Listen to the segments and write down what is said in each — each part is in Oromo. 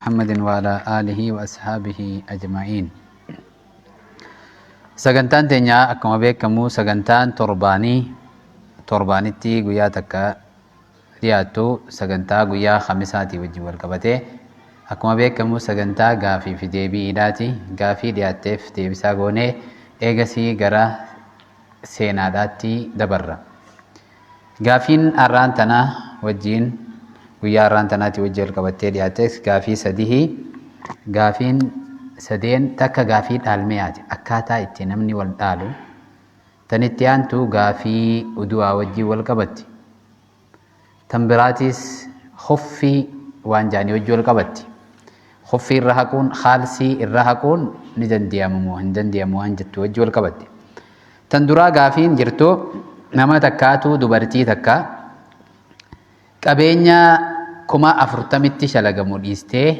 محمد وعلى آله وأصحابه أجمعين. Sagantaan teenya akkuma beekamu sagantaan torbaanii torbaanitti guyyaa takka dhiyaattu sagantaa guyyaa Khamisaatii wajjin wal qabatee akkuma beekamu sagantaa gaafii fi deebiidhaati. Gaafii dhiyaatteef deebisaa goonee eegasii gara seenaadhaatti dabarra. Gaafiin har'aan tanaa wajjin guyyaa har'aan tanaatti wajjin wal qabattee dhiyaattes gaafii sadihii. Gaafiin sadeen takka gaafii dhaalmeyaati, akkaataa itti namni wal dhaalu. Tan itti aantu gaafii udu'aa wajjin wal qabatti. Tan biraatis huffii waan jaanii wajjin wal qabatti. Huffii irra haquun, khaalsii irra haquun ni danda'amu moo hin danda'amu waan jettu wajjin wal qabatti. Tan duraa gaafiin jirtu nama takkaatu dubartii takka qabeenya 40,000tti shalagamu dhiistee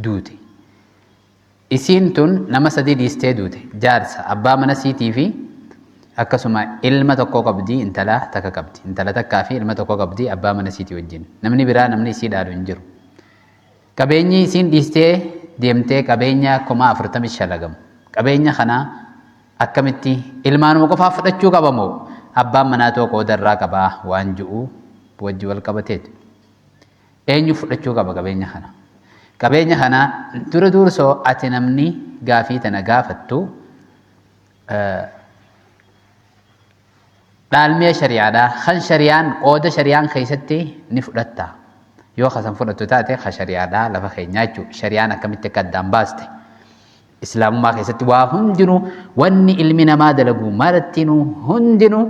duute. Isiin tun nama sadii dhiistee duute. Jaarsa, abbaa mana siitii fi akkasuma ilma tokko qabdi, intala takka qabdi. Intala takkaa fi ilma tokko qabdi abbaa mana siitii wajjin. Namni biraa namni isii dhaalu hin jiru. Qabeenyi isiin dhiistee deemtee qabeenya 40,000 shalagamu. Qabeenya kana akkamitti ilmaanuma qofaaf fudhachuu qaba moo abbaan manaa tokko qooda irraa qabaa waan ji'u wajji wal qabateetu. Eenyu fudhachuu qaba qabeenya kana? Qabeenya kana dura dursoo ati namni gaafii tana gaafattu dhaalmiya shari'aadhaa kan shari'aan qooda shari'aan keessatti ni fudhatta. Yoo kasan fudhattu taate ka shari'aadhaa lafa keenyaa jechuudha. Shari'aan akkamitti akka addaan baaste. Islaamummaa keessatti waa hundinuu wanni ilmi namaa dalagu marattinuu hundinuu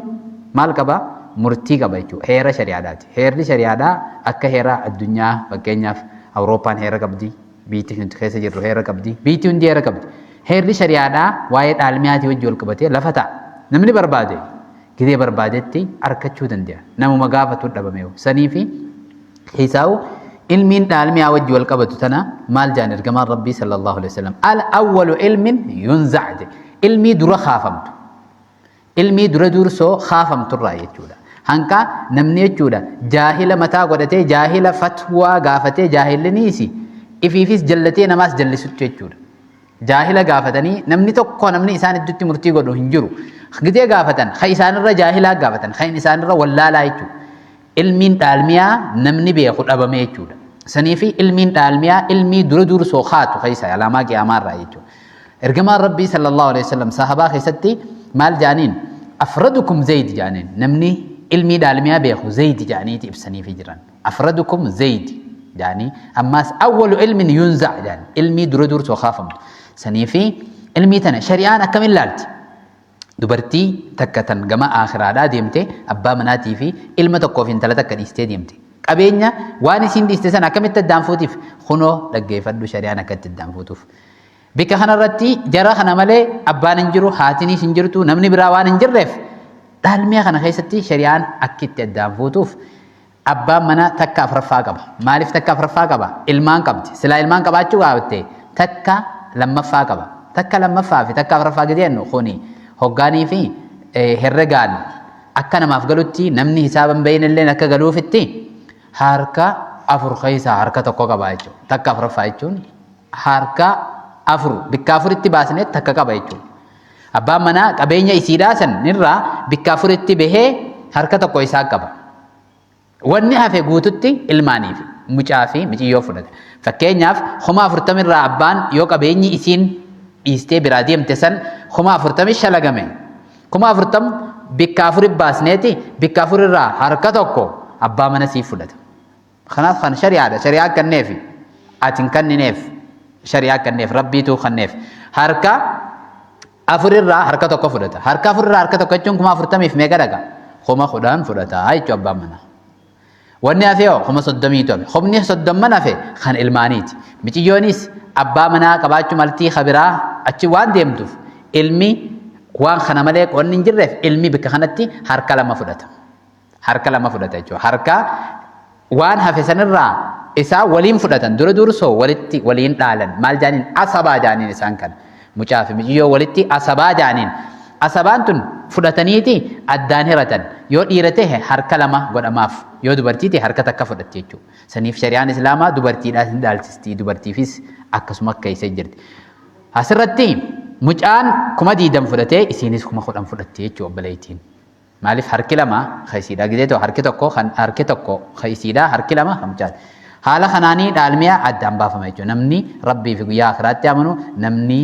maal qaba? Murtii qaba jechuudha. Heera shari'aadhaati. Heerri shari'aadhaa akka heera addunyaa, fakkeenyaaf Awurooppaan heera qabdi, biyyi nuti keessa jirru heera qabdi, biyyi hundi heera qabdi. Heerri shari'aadhaa waa'ee dhaalmiyaatii wajji wal qabatee lafa ta'a. Namni barbaade gidee barbaadetti arkachuu danda'a. Namuma gaafatu dhabame. Sanii fi hisaa'u ilmiin dhaalmiyaa wajji wal qabatu tana maal jaan ergamaan Rabbii sallallahu alaihi wasallam? Al awwalu ilmin yunzac jedhe. Ilmii dura kaafamtu. Ilmii dura dursoo kaafamturraa jechuudha. Hanqa namni jechuudha jaahila mataa godhatee jaahila fatwaa gaafatee jaahilliniisi ifiifis jallatee namaas jallisutti jechuudha. Jaahila gaafatanii namni tokko namni isaan iddutti murtii godhu hin jiru. Gidee gaafatan ka isaanirra jaahilaa gaafatan ka isaanirra wallaalaa jechuudha. Ilmiin dhaalmiyaa namni beeku dhabame jechuudha. Saniifi ilmiin dhaalmiyaa ilmii dura dursoo kaatu keessa alaamaa qiyaamaarraa jechuudha. Ergamaan Rabbii sallallahu alaihi wasallam sahabaa keessatti maal jaaniin? Afradukum Zayd jaaniin. Namni ilmii dhaalmiyaa beeku Zayd jaaniiti ibsaniifi jiran. Afradukum Zayd jaanii ammaas awwalu ilmin yunzac jaani. Ilmii dura dursoo kaafamtu. Saniifi ilmii tana shari'aan akkamiin laalti? Dubartii takka tan gama aakhiraadhaa deemte abbaa manaatii fi ilma tokkoo fi intala takka dhiistee deemte. Qabeenya waan isiin dhiiste sana akkamitti addaan fuutiif? Kunoo dhaggeeffadhu shari'aan akkatti addaan fuutuuf. Bikka kanarratti jara kana malee abbaan hin jiru, haatinis hin jirtu, namni biraa waan hin jirreef dhaalmiya kana keessatti shari'aan akki itti addaan fuutuuf abbaan manaa takka afraffaa qaba. Maaliif takka afraffaa qaba? Ilmaan qabdi. Silaa ilmaan qabaachuu baatte takka lammaffaa qaba. Takka lammaffaa fi takka afraffaa gadi jennu kuni hoggaanii fi herregaan akka namaaf galutti namni hisaaba hin beekne illee akka galuufitti harka afur keessaa harka tokko qaba jechuudha. Takka afraffaa jechuun harka afur bikka afuritti baasnee takka qaba jechuudha. Abbaan manaa qabeenya isiidhaa san irraa bikka afuritti bahee harka tokko isaa qaba. Wanni hafe guututti ilmaanii fi mucaa fi miciyyoo fudhata. Fakkeenyaaf 40,000 irraa abbaan yoo qabeenyi isiin dhiistee biraa deemte san 40,000 shalagame. 40,000 bikka afuri baasneeti bikka afur irraa harka tokko abbaa mana siif fudhata. Kanaaf kan shari'aadha. Shari'aa kenneefi ati hin kennineef, shari'aa kenneef, rabbiitu kenneef. Harka afur irraa harka tokko fudhata. Harka afur irraa harka tokko jechuun 40,000f meeqa dhaqa? 10,000 fudhata jechuudha abbaan manaa. Wanni hafe hoo 30,000tu hafe. Kumni soddomman hafe kan ilmaaniiti. Miciyyoonis abbaa manaa qabaachuu maltii kabiraa achi waan deemtuuf ilmi waan kana malee qonni hin jirreef ilmi bakka kanatti harka lama fudhata. Harka lama fudhata jechuudha. Harka waan hafe sanirraa isaa waliin fudhatan, dura dursoo walitti waliin dhaalan. Maal jaaniin? Asabaa jaaniin isaan kana. Mucaa fi miciyyoo walitti asabaa jaaniin. Asabaan tun fudhataniiti addaan hiratan. Yoo dhiira tahe harka lama godhamaaf, yoo dubartii tahe harka takka fudhatti jechuudha. Saniif shari'aan Islaamaa dubartiidhaas ni dhaalchisti, dubartiifis akkasuma keessa jirti. Asirratti mucaan 20,000 fudhatee isiinis 10,000 fudhatti jechuudha obboleettiin. Maaliif harki lama kan isiidhaa gizee ta'u harki tokko kan harki tokko kan isiidhaa harki lama kan mucaati. Haala kanaanii dhaalmiya addaan baafama jechuudha. Namni Rabbii fi guyyaa akhiraatti amanu, namni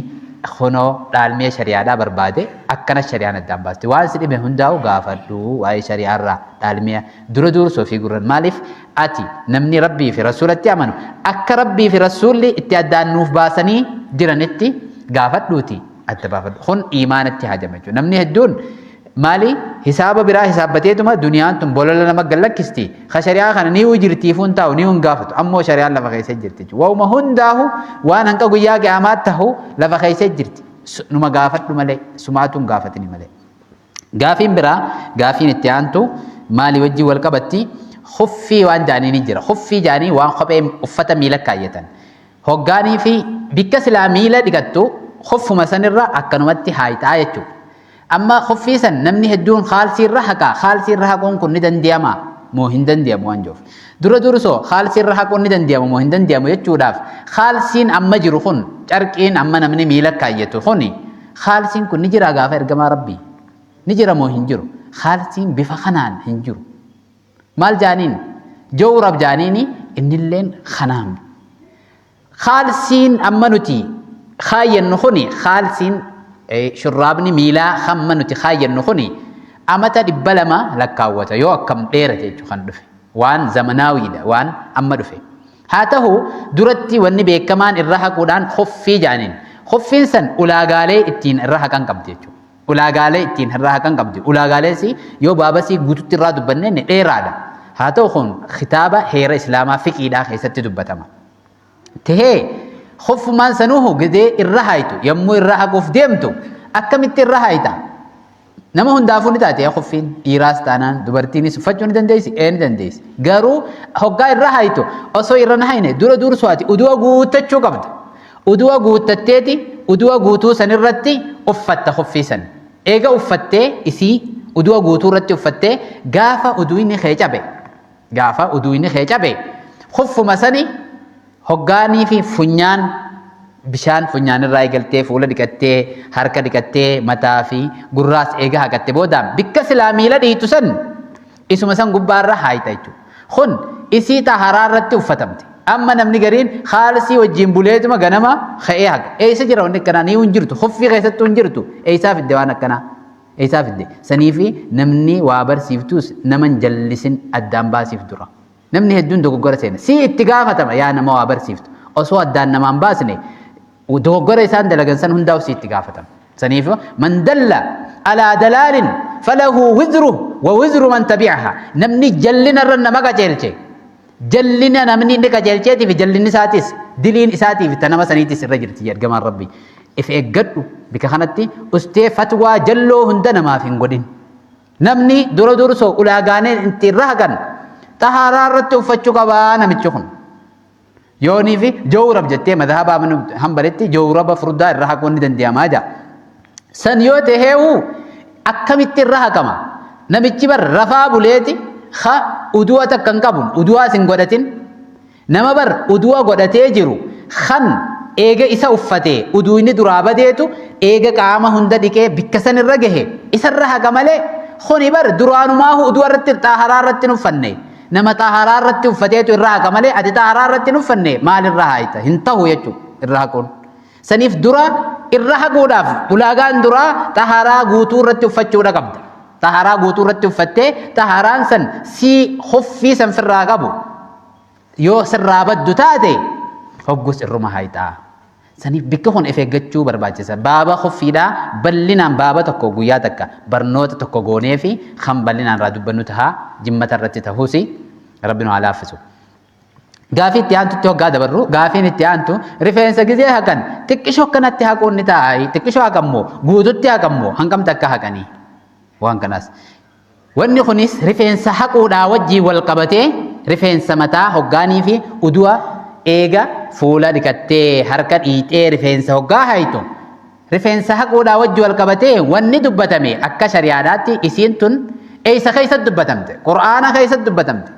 kunoo dhaalmiya shari'aadhaa barbaade akkana shari'aan addaan baasti. Waan si dhibe hundaa'u gaafadhu waa'ee shari'aarraa dhaalmiya dura dursoo fi gurran. Maaliif ati namni Rabbii fi Rasuulatti amanu akka Rabbii fi Rasuulli itti addaan nuuf baasanii jiranitti gaafadhuuti adda baafadhu. Kun iimaanatti haajama jechuudha. Namni hedduun maali hisaaba biraa hisaabbateetuma duniyaan tun bolola nama gallakkisti. Ka shari'aa kana ni jirtiifuu hin taa'u ni hin gaafatu. Ammoo shari'aan lafa keessa jirti jechuudha. Waa'uma hundaahu waan hanqa guyyaa qiyaamaa tahu lafa keessa jirti. Numa gaafadhu malee sumaatu hin gaafatini malee. Gaafiin biraa gaafiin itti aantu maali wajjin wal qabatti? Huffii waan jaanii ni jira. Huffii jaanii waan kophee uffata miila kaayyatan. Hoggaanii fi bikka silaa miila dhiqattu huffuma sanirra akkanumatti haayixaa jechuudha. Amma huffii san namni hedduun kaalsii irra haqaa. Kaalsii irra haquun kun ni danda'ama moo hin danda'amu waan jiruuf. Dura dursoo kaalsii irra haquun ni danda'ama moo hin danda'amu jechuudhaaf kaalsiin amma jiru kun carqiin amma namni miila kaayyatu kuni kaalsiin kun ni jira gaafa ergamaa Rabbii. Ni jira moo hin jiru? Kaalsiin bifa kanaan hin jiru. Maal jaaniin? Jawrab jaaniini innilleen kanaan. Kaalsiin amma nuti kaayyannu kuni kaalsiin shurraabni miilaa hamma nuti kaayyannu kuni amata 200 lakkaawwata yoo akkam dheerate jechuudha kan dhufe. Waan zamanaawiidha waan amma dhufe. Haa ta'u duratti wanni beekamaan irra haquudhaan huffii jaaniin. Huffiin san ulaagaalee ittiin irra haqan qabdi jechuudha. Ulaagaalee ittiin irraa haqan qabdi. Ulaagaalees yoo baabasii guututti irraa dubbannee dheeraadha. Haa ta'u kun kitaaba heera Islaamaa fiqiidhaa keessatti dubbatama. Tahee huffumaan sanuuhu gidee irra haayitu yommuu irra haquuf deemtu akkamitti irra haayita? Nama hundaafuu ni taate huffiin dhiiraas taanaan dubartiinis uffachuu ni dandeessi ee ni dandeessi. Garuu hoggaa irra haayitu osoo irra hin haayine dura dursoo ati udu'a guuttachuu qabda. Udu'a guuttatteeti udu'a guutuu san irratti uffatta huffii san. Eega uffattee isii udu'a guutuu irratti uffattee gaafa udu'inni kee cabe gaafa udu'inni kee cabe huffuma sani hoggaanii fi funyaan bishaan funyaan irraa eegaltee fuula dhiqattee harka dhiqattee mataa fi gurraas eega haqatte boodaan bikka silaa miila dhiitu san isuma san gubbaarra haayita jechuudha. Kun isii xaharaa irratti uffatamte. Amma namni gariin kaalsii wajjin buleetuma ganama ka'ee haqa. Eessa jira wanni akkanaa? Ni hin jirtu. Huffii keessattuu hin jirtu. Eessaa fidde waan akkanaa? Eessaa fidde? Saniifi namni waa barsiiftus nama hin jallisin addaan baasiif dura. Namni hedduun dogoggora seena. Si itti gaafatama yaa nama waa barsiiftu. Osoo addaan namaan baasne dogoggora isaan dalagan san hundaa'u si itti gaafatama. Saniif man dalla alaa dalaalin falahu wizru wa wizru man tabi'aha. Namni jallina irra nama qajeelche jallina namni inni qajeelcheetii fi jallinni isaatis diliin isaatii fi ta nama saniitis irra jirti ergamaan Rabbii. If eeggadhu bika kanatti ustee fatwaa jalloo hunda namaaf hin godhin. Namni dura dursoo ulaagaaleen itti irra haqan xahaaraa irratti uffachuu qabaa namichi kun. Yoonii fi jawrab jettee madhaba Hanbalitti jawraba furdaa irra haquun ni danda'amaa jaa. San yoo taheewu akkamitti irra haqama? Namichi bar rafaa buleeti ha udu'a takka hin qabun udu'aas hin godhatin. Nama bar udu'a godhatee jiru kan eega isa uffatee uduu inni duraa badeetu eega qaama hunda dhiqee bikka san irra gahe isarra haqa malee kuni bar duraanumaahu udu'a irratti xaaharaa irratti hin uffanne. Nama xaharaa irratti uffateetu irra haqa malee ati xaharaa irratti hin uffanne maal irra haayta hin tahu jechuudha irra haquun. Saniif dura irra haquudhaaf ulaagaan duraa xaharaa guutuu irratti uffachuudha qabda. Xaharaa guutuu irratti uffattee xaharaan san si huffii san firraa qabu yoo sirraa baddu taate hoggus irruma haayxaa. Saniif bikka kun if eeggachuu barbaachisa. Baaba khuffiidhaa bal'inaan baaba tokko guyyaa takka barnoota tokko goonee fi kan bal'inaan irraa dubbannu tahaa jimmata irratti tahuus Rabbi nu haa laaffisu. Gaafii itti aantutti hoggaa dabarru gaafiin itti aantu rifeensa gizee haqan xiqqishoo akkanatti haquun ni ta'a xiqqishoo haqammoo guututti haqammoo hangam takka haqanii waan kanaas. Wanni kunis rifeensa haquudhaa wajjiin wal qabatee rifeensa mataa hoggaanii fi udu'a eega fuula dhiqattee harka dhiixee rifeensa hoggaa haytu Rifeensa haquudhaa wajji wal qabatee wanni dubbatame akka shari'aadhaatti isiin tun eeysa keessatti dubbatamte? Qur'aana keessatti dubbatamte.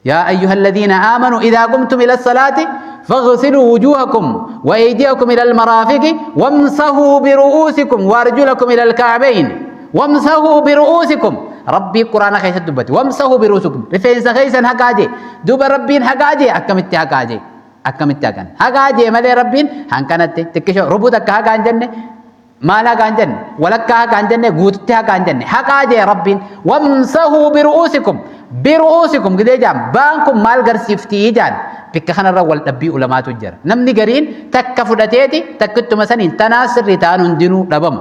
يا أيها الذين آمنوا إذا قمتم إلى الصلاة فاغسلوا وجوهكم وأيديكم إلى المرافق وامسحوا برؤوسكم وأرجلكم إلى الكعبين. وامسحوا برؤوسكم. ربي قرآن خيسة دبت وامسحوا برؤوسكم. رفين خيسا هكاجي دوب ربين هكاجي أكملت هكاجي أكملت هكان هكاجي مالي ربين هنكنت تكشو ربوتك هكان جنة ما لا كان جنة ولك هكان جنة قوتك هكان جنة هكاجي ربين وامسحوا برؤوسكم. برؤوسكم كده جام بانكم مال غرسيفتي جان بك خنا رول دبي علماء تجر نمني قرين تكفدتيتي تكتو مثلا تناصر ريتان دينو دبم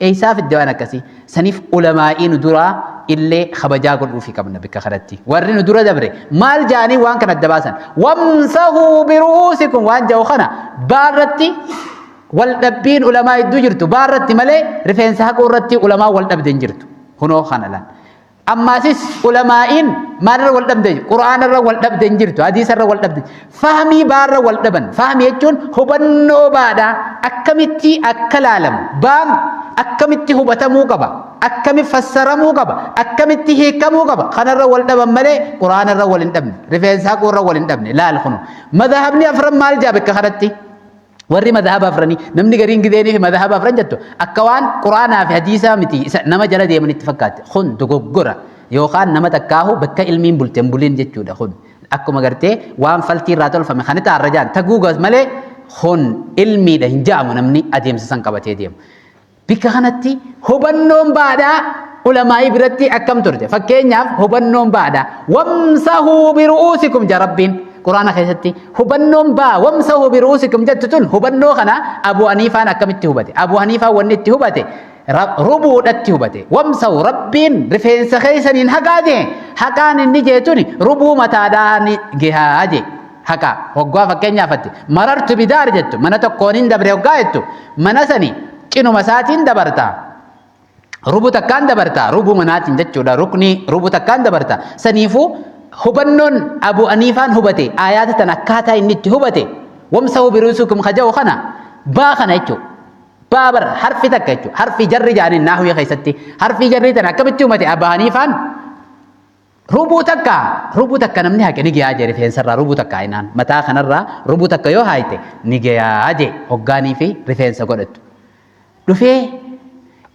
ايسا في الدوانة كسي سنيف علماء ندرا اللي خبجا قلوا في كمنا بك خرتي ورين ندرا دبري مال جاني وان كانت دباسا وامسحوا برؤوسكم وان جو خنا بارتي والدبين علماء دجرتو بارتي ملي رفين سحق ورتي علماء والدب دنجرتو هنو خنا لان أما سيس علماء ما نرى والدب قرآن نرى والدب دنجرتو حديث نرى والدب فهمي بار والدبن فهمي يجون هبنو بادا أكمتي أكلالم بام أكمتي هبتمو قبا أكمي فسرمو قبا أكمتي هيكمو قبا خنا نرى والدب ملي قرآن نرى والدب رفين ساقو نرى والدب لا الخنو مذهبني أفرم مال جابك خرتي warri madhaba afranii namni gariin gideenii fi madhaba afran jettu akka waan quraanaa fi hadiisaa miti nama jala deeman itti fakkaate kun dogoggora yookaan nama takkaahu bakka ilmiin bulte hin bulin jechuudha kun akkuma gartee waan faltii irraa tolfame kan itti arra jaan taguugas malee kun ilmiidha hin ja'amu namni adeemsa san qabatee deemu. Bikka kanatti hubannoon baadhaa ulamaa'ii biratti akkam turte fakkeenyaaf hubannoon baadhaa wamsahuu biru'uusikum jaa rabbiin. قرآن خيستي هبنون با وامسحوا برؤوسكم جتتون هبنو خنا أبو حنيفة أكملت هبته أبو حنيفة ونت هبته ربو دت هبته وامسحوا ربين رفين سخيسنين حقاجي حقان النجيتوني ربو متاداني جهاجي حقا هقوا فكنيا فتي مررت بدار جتو من تكونين دبر هقايتو منسني كنو مساتين دبرتا ربو تكان دبرتا ربو مناتين جتو ركني ربو تكان دبرتا سنيفو هبنون أبو أنيفان هبتي آيات تنكاتا إنت هبتي وامسحوا برؤوسكم خجو خنا با خنا يجو بابر حرف تك يجو حرف جر جاني ناحوي خيستي حرف جر تنكبتي متي أبو حنيفان ربو تكا ربو تكا نمني هك نجي أجري في سر ربو تكا إنان متى خنا الرا ربو تكا يو هايته نجي أجي هجاني في رفين سقطت رفي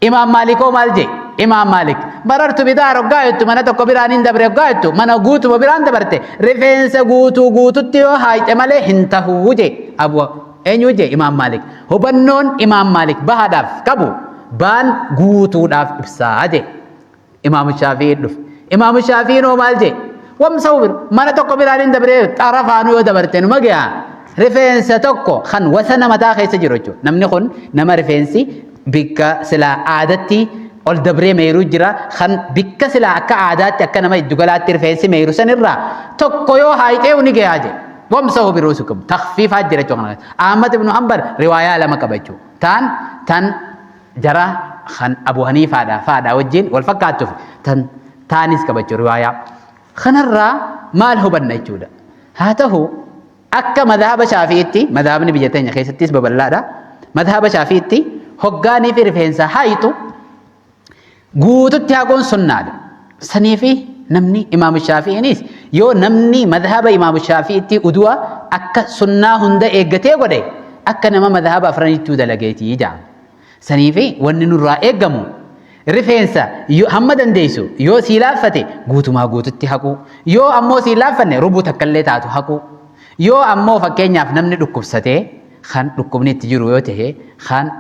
إمام مالك ومالجي إمام مالك مررت بدار قايت من تكو بران دبر قايت من غوت بران دبرته رفنس غوت غوت تيو هايت مالي هنتهو جي أبو أنيو جي إمام مالك هبنون إمام مالك بهدف كبو بان غوتو داف إبسا جي إمام الشافعي دف إمام الشافعي نو مال جي ومسوبر من تكو بران دبر طرفانو دبرتن مغيا رفنس تكو خن وسن متا خيس جيروچو نمني خن نما رفنسي بك سلا عادتي ol dabree meeruu jira kan bikka silaa akka aadaatti akka nama iddugalaatti rifeensi meeru sanirraa tokko yoo haayixee ni gahaa jedhe wamsahu biruusikum takfiifaa jira jechuudha kana Ahmad ibn Hanbal riwaayaa lama qaba jechuudha taan tan jara kan Abu Haniifaadha faadha wajjin wal fakkaattuuf tan taanis qaba jechuudha riwaayaa kanarraa maal hubanna jechuudha haa ta'u akka madhaba Shaafi'itti madhabni biyya teenya keessattis babal'aadha madhaba Shaafi'itti hoggaanii fi rifeensa haayitu guututti haquun sunnaadha. Sanii fi namni Imaam Shaafi'iinis yoo namni madhaba Imaam Shaafi'iitti udu'a akka sunnaa hunda eeggatee godhe akka nama madhaba afranittuu dalageetii jedhama. Sanii fi wanni nurraa eeggamu rifeensa hamma dandeessu yoo sii laaffate guutumaa guututti haquu yoo ammoo sii laaffanne rubuu takkallee taatu haquu yoo ammoo fakkeenyaaf namni dhukkubsatee kan dhukkubni itti jiru yoo ta'e kan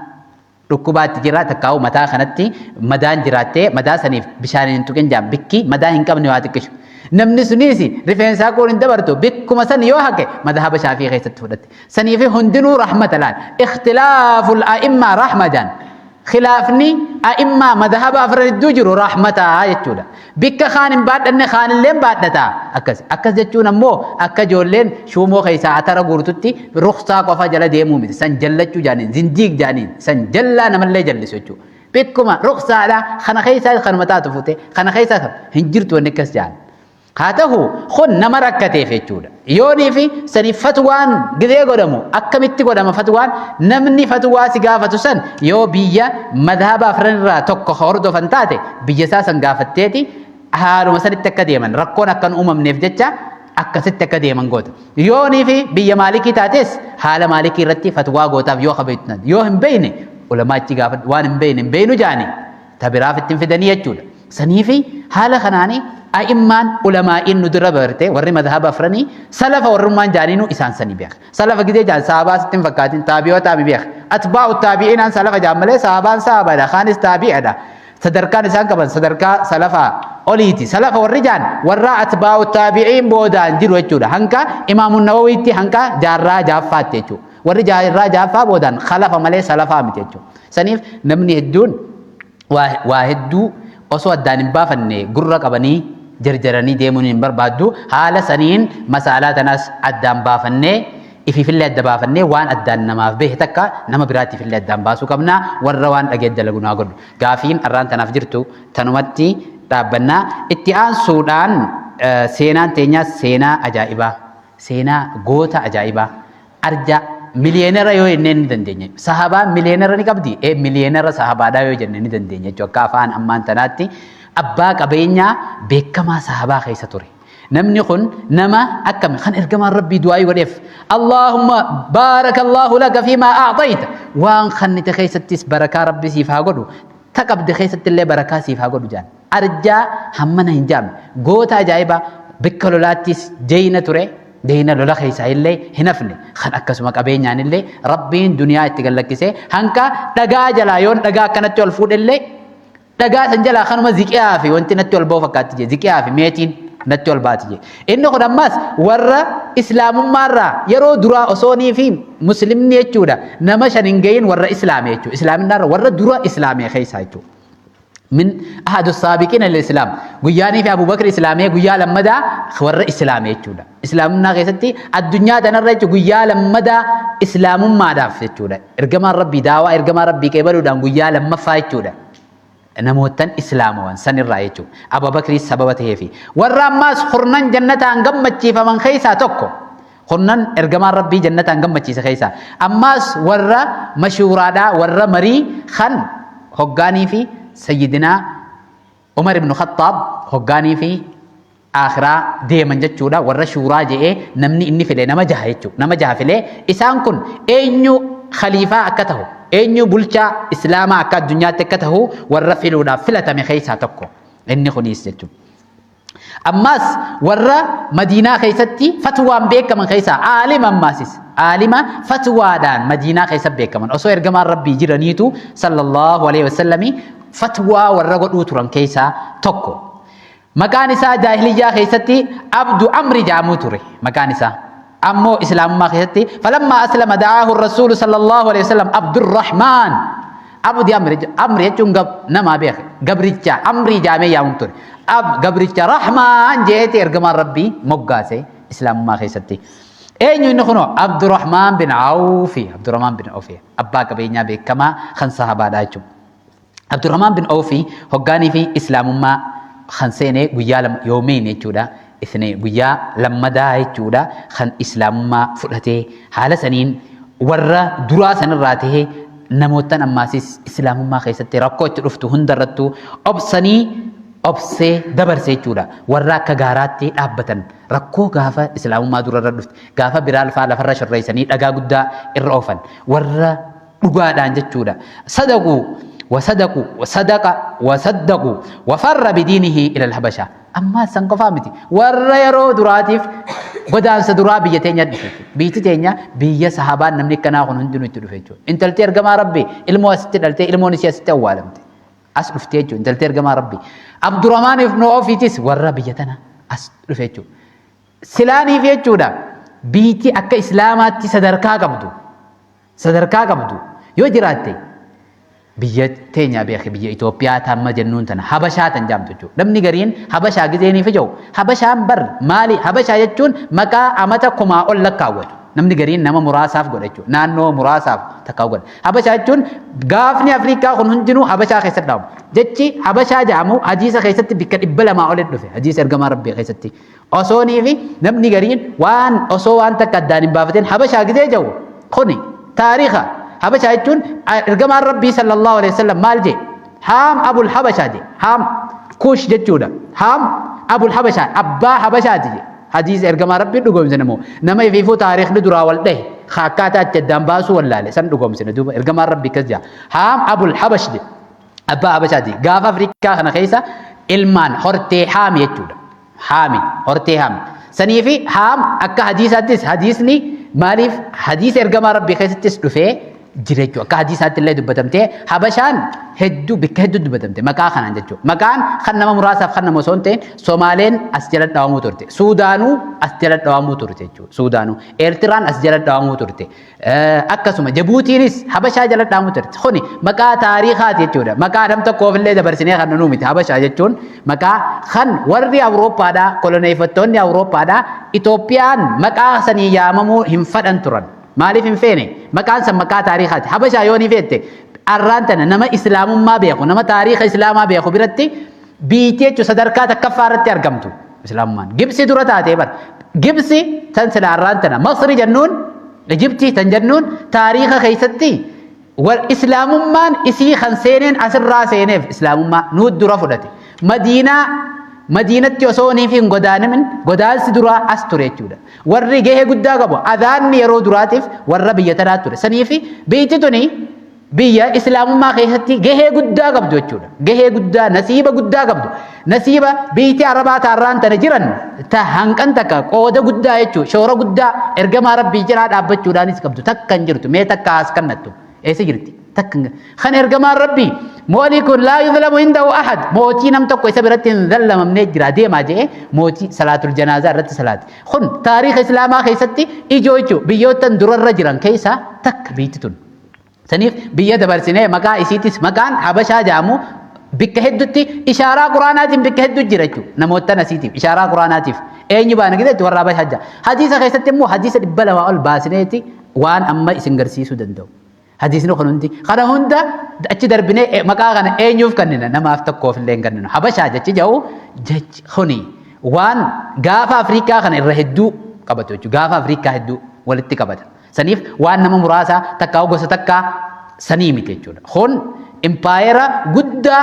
dhukkubaatti jira takkaa'u mataa kanatti madaan jiraattee madaa saniif bishaan hin tuqin jaan bikki madaa hin qabne waa xiqqishu. Namni sunis rifeensa haquun hin dabartu bikkuma san yoo haqe madhaba Shaafii keessatti fudhatte. Sanii fi hundinuu rahmata laal. Ikhtilaaful a'immaa rahma jaan. Khilaafni a'immaa madhaba afran iddoo jiru rahmataa jechuudha. Bikka kaan hin baadhanne kaan illee baadhataa. Akkas akkas jechuun ammoo akka ijoolleen shuumoo keessaa atara guurtutti ruksaa qofa jala deemuu miti. San jallachuu jaaniin zindiiq jaaniin san jallaa namallee jallisu jechuudha. Bikkuma ruksaadha kana keessaa kanuma taatu fuute kana keessaa hin jirtu wanni akkas jaan. Haa ta'u kun nama rakkateef jechuudha. Yoonii fi sani fatwaan gizee godhamu akkamitti godhama fatwaan? Namni fatwaa si gaafatu san yoo biyya madhaba afran irraa tokko hordofan taate, biyya isaa san gaafatteeti haaluma sanitti akka deeman, rakkoon akka hin uumamneef jecha akkasitti akka deeman goota. Yoonii fi biyya Maalikii taates haala Maalikii irratti fatwaa gootaaf yoo kabeektu, yoo hin beekne ulamaa achi gaafadhu, waan hin beekne hin beeknu jaani tabiraaf ittiin fidanii jechuudha. Saniifi haala kanaani a'immaan ulamaa'iin nu dura barte, warri madhaba afranii salafa warrummaan jaaniinu isaan sanii beeka. Salafa gizee jaan sahabaa sitti hin fakkaatin, taabi'ootaa mi beeka. Atbaa'u taabi'iinaan salafa jaan malee sahabaan sahabaadha, kaanis taabi'adha. Sadarkaan isaan qaban sadarkaa salafaa oliiti. Salafa warri jaan warra atbaa'u taabi'iin boodaan jiru jechuudha. Hanqa Imaamu Nawawiitti, hanqa jaarraa jahaffaatti jechuudha. Warri jaarraa jahaffaa boodaan khalafa malee salafaa miti jechuudha. Saniif namni hedduun waa hedduu osoo addaan hin baafanne gurra qabanii jarjaranii deemuun hin barbaaddu. Haala saniin masaalaa tanaas addaan baafannee, ifiifillee adda baafannee, waan addaan namaaf bahe takka nama biraatiifillee addaan baasuu qabna. Warra waan dhagee dalagu naa godhu. Gaafiin arraan tanaaf jirtu tanumatti dhaabbannaa. Itti aansuudhaan seenaan teenyaas seenaa ajaa'ibaa, seenaa goota ajaa'ibaa, arja miliyeenera yoo jennee ni dandeenya. Sahabaan miliyeenera ni qabdi? Ee, miliyeenera sahabaadhaa yoo jenne ni dandeenya jechuudha. Akka afaan ammaan tanaatti abbaa qabeenyaa beekamaa sahabaa keessa ture. Namni kun nama akkami kan ergamaan Rabbii du'aayii godheef? Allahumma baarakallahu laka fiimaa a'tayta, waan kannite keessattis barakaa Rabbi siif haa godhu, ta qabde keessatti illee barakaa siif haa godhu jaan. Arjaa hammana hin jaamne, goota ajaa'ibaa, bikka lolaattis jeeyna ture, jeeyna lola keessaa illee hin hafne, kan akkasuma qabeenyaan illee Rabbiin duniyaa itti gallakkisee, hanqa dhagaa jalaa yoon dhagaa akkanatti ol fuudhe illee dhagaa san jalaa kanuma ziqiyaa fi wanti natti ol ba'u fakkaatti jee, ziqiyaa fi meetiin natti ol baati jee. Inni kun ammas warra islaamummaarraa yeroo duraa osoonii fi muslimni jechuudha nama shan hin gahin warra islaame jechuudha. Islaaminnaarra warra dura islaame keessaa jechuudha. Min ahadu saabiqiina lil islaam, guyyaanii fi Abu Bakr islaamee guyyaa lammadaa warra islaame jechuudha. Islaamummaa keessatti addunyaa tanarra jechuudha guyyaa lammadaa islaamummaadhaaf jechuudha. Ergamaan Rabbii daawaa ergamaa Rabbii qeebaluudhaan guyyaa lammaffaa jechuudha. Namoottan islaamawan sanirraa jechuudha. Abu Bakriis sababa ta'eefi. Warra ammaas kurnan jannataan gammachiifaman keessaa tokko. Kurnan ergamaan Rabbii jannataan gammachiise keessaa. Ammaas warra mashuuraadhaa, warra marii kan hoggaanii fi Sayyidinaa Umar ibn Khattaab hoggaanii fi akhiraa deeman jechuudha. Warra shuuraa je'ee namni inni file nama jaha jechuudha. Nama jaha filee isaan kun eenyu khaliifaa akka tahu, eenyu bulchaa islaamaa akka addunyaatti akka tahu warra filuudhaaf filatame keessaa tokko. Inni kunis jechuudha. Ammaas warra Madiinaa keessatti fatwaan beekaman keessaa aalima, ammaasis aalima fatwaadhaan Madiinaa keessa beekaman, osoo ergamaan Rabbii jiraniitu sallallahu alaihi wasallami fatwaa warra godhuu turan keessaa tokko. Maqaan isaa jaahiliyyaa keessatti Abdu Amri jedhamuu ture maqaan isaa. Ammoo islaamummaa keessatti falammaa aslama da'aahu rasuulu sallallahu alaihi wasallam Abdurrahmaan. Abdi Amri, Amri jechuun namaa beeka, gabricha Amrii jaamee yaamuun ture. Ab gabricha Rahmaan jeeti ergamaan Rabbii moggaase islaamummaa keessatti. Eenyu inni kunoo? Abdurrahmaan bin Awfi, Abdurrahmaan bin Awfi abbaa qabeenyaa beekamaa kan sahabaadha jechuudha. Abdurrahmaan bin Awfi hoggaanii fi islaamummaa kan seene guyyaa lama yoomiin jechuudha. Isne guyyaa lammadaa jechuudha kan islaamummaa fudhatee, haala saniin warra duraa sanirraa tahee namoottan ammaasis islaamummaa keessatti rakkoo itti dhuftu hundarrattuu obsanii obsee dabarse jechuudha. Warra akka gaaraatti dhaabbatan rakkoo gaafa islaamummaa durarra dhufte, gaafa Bilaal faa lafarra shorreessanii dhagaa guddaa irra oofan, warra dhugaadhaan jechuudha. Sadaquu wasadaqu wasadaqa wasaddaqu wafarra bidiinihi ila alhabasha. Ammaa san qofaa miti. Warra yeroo duraatiif godaansa duraa biyya teenya dhufe jechuudha. Biyyi teenya biyya sahabaan namni akkanaa kun hundinuu itti dhufe jechuudha. Intalti ergamaa Rabbii ilmoo asitti dhaltee ilmoon isii asitti awwaalamte. As dhuftee jechuudha intalti ergamaa Rabbii. Abdurrahmaan ibn Awfiitis warra biyya tana as dhufe jechuudha. Silaaniif jechuudha biitti akka islaamaatti sadarkaa qabdu. Sadarkaa qabdu yoo jiraatte biyya teenya beeki, biyya Itoophiyaa tamma jennuun tana Habashaa tan jaamtu jechuudha. Namni gariin Habashaa gizee ni fija'u. Habashaan bar maali? Habashaa jechuun maqaa amata kumaa ol lakkaawwatu. Namni gariin nama muraasaaf godha jechuudha. Naannoo muraasaaf takka godha. Habashaa jechuun gaafni Afrikaa kun hundinuu Habashaa keessatti dhaamu. Jechi Habashaa jedhamu hadiisa keessatti bikka 200 olitti dhufe. Hadiisa ergamaa Rabbii keessatti. Osoonii fi namni gariin waan osoo waan takka addaan hin baafatin Habashaa gizee jedhu kuni taariika. Habashaa jechuun ergamaan Rabbii sallallahu alaihi wasallam maal jedhe? Haam Abul Habashaa jedhe. Haam Kush jechuudha. Haam Abul Habashaa, abbaa Habashaati jedhe. Hadiisa ergamaa Rabbii dhugoomsine moo nama ifiifuu taariikni duraa wal dhahe akkaataa itti addaan baasuu wallaale san dhugoomsine duuba ergamaan Rabbii akkas jedha. Haam Abul Habash jedhe. Abbaa Habashaati. Gaafa Afrikaa kana keessa ilmaan hortee Haami jechuudha. Haami, hortee Haami. Sanii fi Haam akka hadiisaattis hadiisni maaliif hadiisa ergamaa Rabbii keessattis dhufee jira jechuudha. Akka hadiisaatti illee dubbatamtee Habashaan hedduu bikka hedduu dubbatamte maqaa kanaan jechuudha. Maqaan kan nama muraasaaf kan nama osoo hin ta'in Somaaleen as jala dhawamuu turte. Suudaanuu as jala dhawamuu turte jechuudha. Suudaanuu. Eertiraan as jala dhawamuu turte. Akkasuma Jabuutiinis Habashaa jala dhawamuu turte. Kuni maqaa taariikaati jechuudha. Maqaa nam tokkoof illee dabarsinee kan nuu miti. Habashaa jechuun maqaa kan warri Awurooppaadhaa koloneeffattoonni Awurooppaadhaa Itoophiyaan maqaa sanii yaamamuu hin fadhan turan. Maaliif hin feene? Maqaan san maqaa taariikaati. Habashaa yoo ni feette arraan tana nama islaamummaa beeku, nama taariika islaamaa beeku biratti biitii jechuun sadarkaa takkaffaa irratti argamtu islaamummaan. Gibsi dura taatee bara. Gibsi tan sila arraan tana Masri jennuun, Ijiptii tan jennuun taariika keessatti islaamummaan isii kan seeneen asirraa seeneef islaamummaa nuu dura fudhate. Madiinaa Madiinatti osoo niif hin godaanamin godaansi duraa as ture jechuudha. Warri gahee guddaa qabu adhaanni yeroo duraatiif warra biyya tanaa ture. Saniifi biyyi tuni biyya islaamummaa keessatti gahee guddaa qabdu jechuudha. Gahee guddaa, nasiiba guddaa qabdu. Nasiiba biyyi Arabaa taarraan tana jiran ta hanqan takka qooda guddaa jechuudha. Shoora guddaa ergamaa Rabbii jiraa dhaabbachuudhaanis qabdu. Takka hin jirtu. Mee takka as kannattu. Eessa jirti? Takka hin Kan ergamaan Rabbii moolikun laa yuzlamu indahu ahad, mootii nam tokko isa biratti hin zallamamnee jira deemaa jedhee mootii salaatul janaazaa irratti salaate. Kun taariika islaamaa keessatti ijoo jechuudha. Biyyoottan durarra jiran keessaa takka biyyi tun. Saniif biyya dabarsinee maqaa isiitis maqaan Habashaa jedhamu bikka hedduutti ishaaraa Quraanaatiin bikka hedduu jira jechuudha. Namoottan asiitiif ishaaraa Quraanaatiif eenyu baana gideetti warra Habashaa jira. Hadiisa keessatti immoo hadiisa 200 ol baasineeti waan amma isin garsiisuu danda'u. Hadiisni kun hundi kana hunda achi darbinee maqaa kana eenyuuf kennina? Namaaf tokkoof illee hin kenninu. Habashaa jechi jedhu jechi kuni waan gaafa Afrikaa kana irra hedduu qabatu jechuudha. Gaafa Afrikaa hedduu walitti qabata. Saniif waan nama muraasaa takkaa gosa takkaa sanii miti jechuudha. Kun impaayera guddaa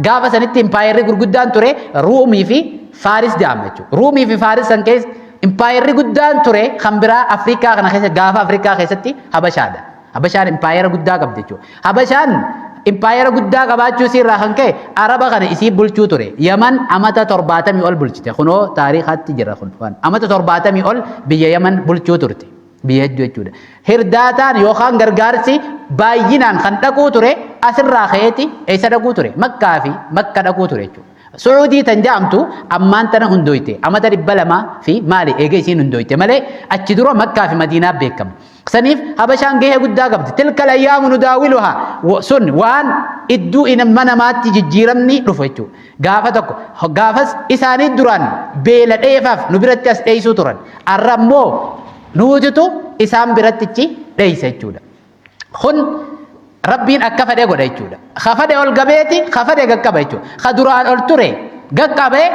gaafa sanitti impaayerri gurguddaan ture Ruumii fi Faaris jedhama jechuudha. Ruumii fi Faaris san keessa impaayerri guddaan ture kan biraa Afrikaa kana keessa gaafa Afrikaa keessatti Habashaadha. Habashaan impaayera guddaa qabdi jechuudha. Habashaan impaayera guddaa qabaachuu isii irraa kan ka'e Araba kana isii bulchuu ture. Yaman amata 70 ol bulchite. Kunoo taariikaatti jira kun. Amata 70 ol biyya Yaman bulchuu turte. Biyya hedduu jechuudha. Hirdaataan yookaan gargaarsi baay'inaan kan dhaquu ture asirraa ka'eeti eessa dhaquu ture? Makkaa fi Makka dhaquu ture jechuudha. Su'uudii tan jedhamtu ammaan tana hundooyte amata 200 fi maali eega isiin hundooyte malee achi dura Makkaa fi Madiinaa beekama. Saniif Habashaan gahee guddaa qabdi. Tilkal ayyaamu nudaawiluhaa sun waan idduu ilma namaatti jijjiiramni dhufu jechuudha. Gaafa tokko gaafas isaanii duraan beela dheefaaf nu biratti as dheessuu turan. Arra immoo nuutitu isaan birattichi dheessa jechuudha. Kun Rabbiin akka fedhe godha jechuudha. Ka fedhe ol gabeeti, ka fedhe gaqqaba jechuudha. Ka duraan ol ture gaqqabee,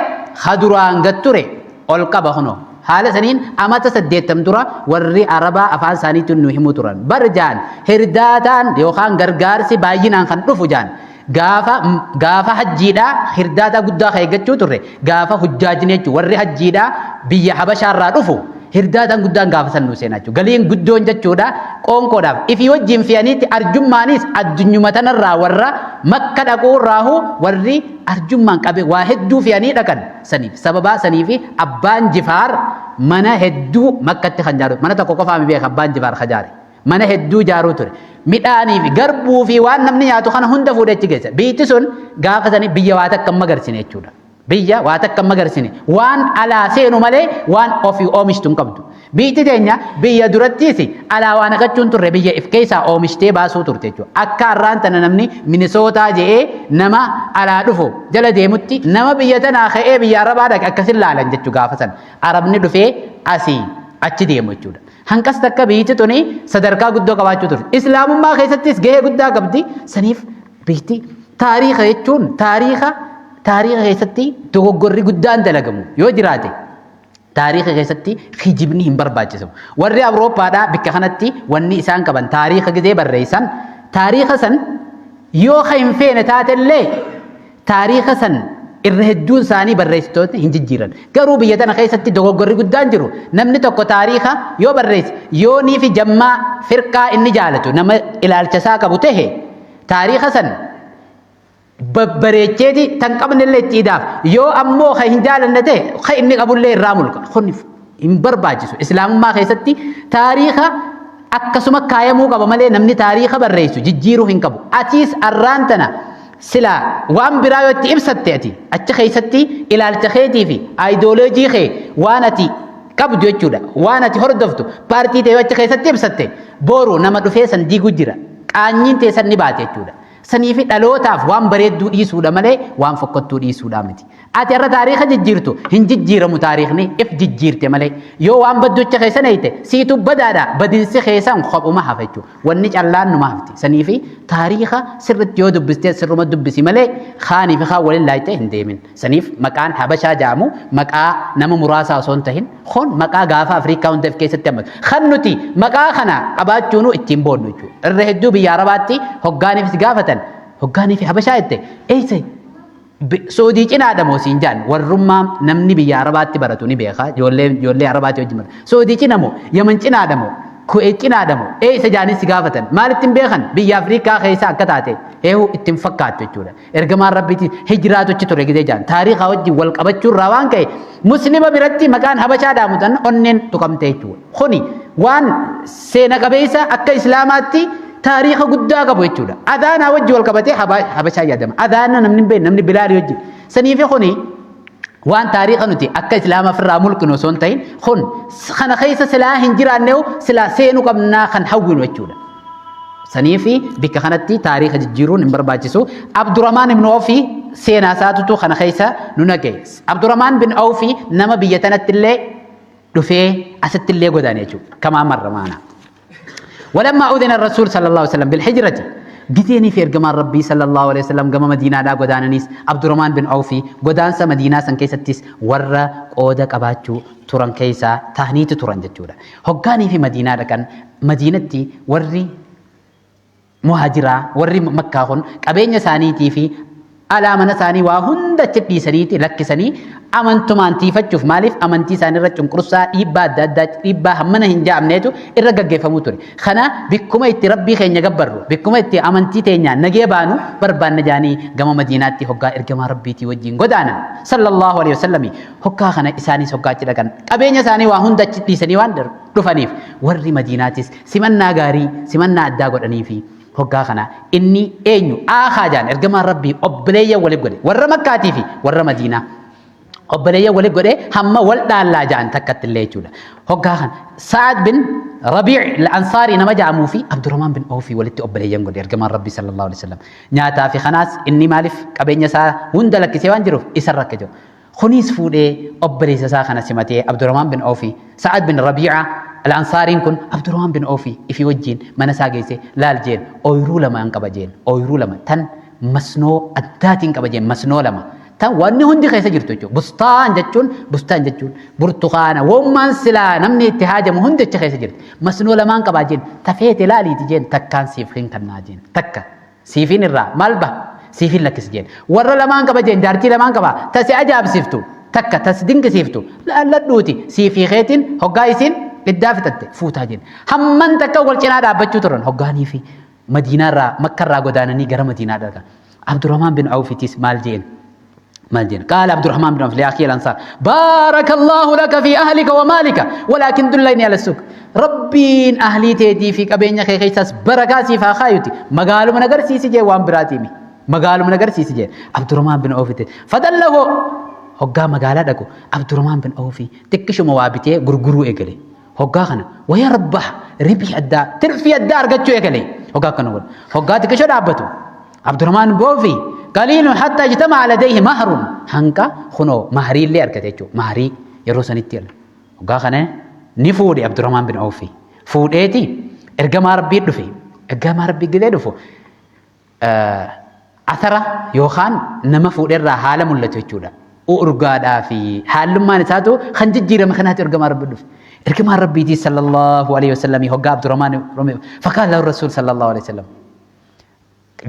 ka duraan gad ture ol qaba kunoo. Haala saniin amata 80 dura warri Arabaa afaan isaaniitiin nu himu turan. Bar jaan hirdaataan yookaan gargaarsi baay'inaan kan dhufu jaan gaafa gaafa hajjiidhaa hirdaataa guddaa kan eeggachuu turre gaafa hujjaajni jechuudha. Warri hajjiidhaa biyya Habashaarraa dhufu hirdaataan guddaan gaafa san nu seenaa jechuudha. Galiin guddoon jechuudha qoonqoodhaaf ifii wajjin fe'aniitti arjummaanis addunyuma tanarraa warra Makka dhaquurraahu warri arjummaan qabe waa hedduu fe'anii dhaqan saniif sababaa saniifi abbaan Jifaar mana hedduu Makkatti kan jaaru mana tokko qofaa mi beeka abbaan Jifaar ka jaare mana hedduu jaaruu ture midhaanii fi garbuu fi waan namni nyaatu kana hunda fuudhee achi geessa. Biyyi sun gaafa sanii biyya waa takka hin magarsine jechuudha. Biyya waa takka hin magarsine waan alaa seenu malee waan ofii oomishtu hin qabdu. Biyyi teenya biyya durattiis alaa waa naqachuun turre biyya if keessaa oomishtee baasuu turte jechuudha. Akka har'aan tana namni Minisootaa je'ee nama alaa dhufu jala deemutti nama biyya tanaa ka'ee biyya Arabaa dhaqe akkasin laalan jechuudha gaafa sana. Arabni dhufee asii achi deemu jechuudha. Hanqas takka biyyi tuni sadarkaa guddoo qabaachuu turte. Islaamummaa keessattis gahee guddaa qabdi. Saniif biyyi taariika jechuun taariika keessatti dogoggorri guddaan dalagamu yoo jiraate taariika keessatti kijibni hin barbaachisu. Warri Awurooppaadhaa bikka kanatti wanni isaan qaban taariika gizee barreessan taariika san yoo ka hin feene taatellee taariika san irra hedduun isaanii barreessitootni hin jijjiiran. Garuu biyya tana keessatti dogoggorri guddaan jiru namni tokko taariika yoo barreesse yoonii fi jammaa firqaa inni jaalatu nama ilaalcha isaa qabu tahe taariika san babbareecheeti tan qabnellee itti idaaf yoo ammoo ka hin jaalanne ta'e ka inni qabullee irraa mulqa. Kun hin barbaachisu. Islaamummaa keessatti taariika akkasuma kaayamuu qaba malee namni taariika barreessu jijjiiruu hin qabu. Atiis arraan tana silaa waan biraa yoo itti ibsatte ati achi keessatti ilaalcha keetii fi aayidooloojii kee waan ati qabdu jechuudha. Waan ati hordoftu paartii ta'e yoo achi keessatti ibsatte boru nama dhufee san diigu jira. Qaanyiin teessan ni baate jechuudha. Sanii fi dhalootaaf waan bareedduu dhiisuudha malee waan fokkottuu dhiisuudha miti. Ati irra taariika jijjiirtu hin jijjiiramu taariikni if jijjiirte malee. Yoo waan badducha keessa neeyte siitu badaadha badinsi keessan kophuma hafa jechuudha. Wanni callaan numa hafti. Sanii fi taariika sirritti yoo dubbistee sirruma dubbisi malee kaanii fi kaan waliin laayitee hin deemin. Saniif maqaan Habashaa jedhamu maqaa nama muraasaa osoo hin tahin kun maqaa gaafa Afrikaa hunda of keessatti hammatu. Kan nuti maqaa kana qabaachuunu ittiin boonnu jechuudha. Irra hedduu biyya Arabaatti hoggaaniif si gaafatan hoggaanii fi Habashaa jette eessa Suudii cinaadha moo siin jaan warrummaa namni biyya Arabaatti baratu ni beeka ijoollee Arabaatti wajjin baratu. Suudii cina moo Yaman cinaadha moo Kuweet cinaadha moo eessa jaanii si gaafatan maalitti hin beekan biyya Afrikaa keessa akka taate eehu ittiin fakkaattu jechuudha. Ergamaan Rabbiitiin hijiraatu achi ture gidee jaan taariikaa wajjin wal qabachuu irraa waan ka'e muslima biratti maqaan Habashaa dhaamutan onneen tuqamte jechuudha. Kuni waan seena qabeessa akka Islaamaatti taariika guddaa qabu jechuudha. Adaanaa wajjin wal qabatee Habashaa yaadama. Adaana namni hin beekne namni Bilaalii wajjin. Saniifi kuni waan taariika nuti akka Islaama ofirraa mulqinu osoo hin ta'in kun kana keessa silaa hin jiraanne silaa seenuu qabnaa kan hawwinu jechuudha. Saniifi bikka kanatti taariika jijjiiruun hin barbaachisu. Abdurrahmaan ibn Awfi seenaa isaatutu kana keessa nu naqe. Abdurrahmaan bin Awfi nama biyya tanatti illee dhufee asitti illee godaane jechuudha. Kamaa marra maana. ولما أذن الرسول صلى الله عليه وسلم بالهجرة جزيني في إرجمان ربي صلى الله عليه وسلم قام مدينة دا قدانانيس عبد الرحمن بن عوفي قدانسا مدينة سن كيستيس ورا قودة قباتشو تران كيسا تهنيت تران جتشورا هقاني في مدينة دا كان مدينتي وري muhaajiraa warri Makkaa kun qabeenya isaaniitii fi alaa mana isaanii waa hunda achi dhiisaniiti lakkisanii amantumaan tiifachuuf maaliif amantii isaanii irra cunqursaa dhiibbaa adda addaa dhiibbaa hammana hin ja'amneetu irra gaggeeffamuu ture. Kana bikkuma itti rabbii keenya gabbarru bikkuma itti amantii teenya nagee baanu barbaanna jaanii gama Madiinaatti hoggaa ergamaa rabbiitii wajjin godaanan sallallahu alaihi wasallami hoggaa kana isaanis hoggaa achi dhaqan qabeenya isaanii waa hunda achi dhiisanii waan dhufaniif warri Madiinaatis simannaa gaarii simannaa addaa godhaniifi hoggaa kana inni eenyu aakaa jaan ergamaan rabbii obboleeyyan waliif godhe warra Makkaatii fi warra Madiinaa obboleeyyan waliif godhe hamma wal dhaallaa jaan takkatti illee jechuudha. Hoggaa kana Sa'ad bin Rabii' al-Ansaarii nama ja'amuu fi Abdurrahmaan bin Awfii walitti obboleeyyan godhe ergamaan rabbii sallallahu alaihi wasallam. Nyaataa fi kanaas inni maaliif qabeenya isaa hunda lakkisee waan jiruuf isarra akka jiru. Kuniis fuudhee obboleessa isaa kana simatee Abdurrahmaan bin Awfi, Sa'ad bin Rabii'a Al-Ansaariin kun Abdurrahmaan bin Awfi ifii wajjiin mana isaa geesse laal jeen ooyruu lama an qaba jeen ooyruu lama tan masnoo addaatiin qaba jeen masnoo lama tan wanni hundi keessa jirtu jechuudha. Bustaan jechuun bustaan jechuun burtukaana wommaan silaa namni itti haajamu hundi achi keessa jirti. Masnoo lamaan qabaa jeen tafeete laaliiti jeen takkaan siif hin kannaa jeen takka Siifiin irraa maal baha? Siifiin lakkisi jeen. Warra lamaan qaba jeen jaartii lamaan qaba. Tasi ajaa'ibsiiftu takka tasi dinqisiiftu laalladhuuti siifii keetiin hoggaa isiin iddaa fixatte fuutaa jeen. Hamman takka wal cinaa dhaabbachuu turan hoggaanii fi Madiinaarraa Makkarraa godaananii gara Madiinaa dhaqan. Abdurrahmaan bin Awfitis maal jeen? Maal jeen? Qaala Abdurrahmaan bin Awf li'akhii al-Ansaar baarakallahu laka fi ahlika wa maalika walaakin dullayni ala suuq. Rabbiin ahlii teetii fi qabeenya kee keessaas barakaa siif haa kaayuti. Magaaluma na garsiisi jee waan biraatiimi. Magaaluma na garsiisi jee. Abdurrahmaan bin Awf itti fadallahu hoggaa magaalaa dhaqu Abdurrahmaan bin Awf xiqqishuma waa bitee gurguruu eegale. Hoggaa kana waya rabbah ribii addaa tirfii addaa argachuu eegale. Hoggaa kana godha. Hoggaa xiqqisho dhaabbatu. Abdurrahmaan bin Awf qaliilun hatta ijtama'a ladayhi mahrun hanqa kunoo mahrii illee argate jechuudha. Mahrii yeroo sanitti hoggaa kana Ni fuudhe Abdurrahmaan bin Awfi. Fuudheeti ergamaa Rabbii dhufe. Ergamaa Rabbii gidee dhufu athara yookaan nama fuudherraa haala mul'atu jechuudha. Urgaadhaa fi haallummaan isaatu kan jijjiirame kanaatu ergamaa Rabbii dhufe. Ergamaan Rabbiitii sallallahu alaihi wasallam hoggaa Abdurrahmaan faqaala lahu Rasuul sallallahu alaihi wasallam.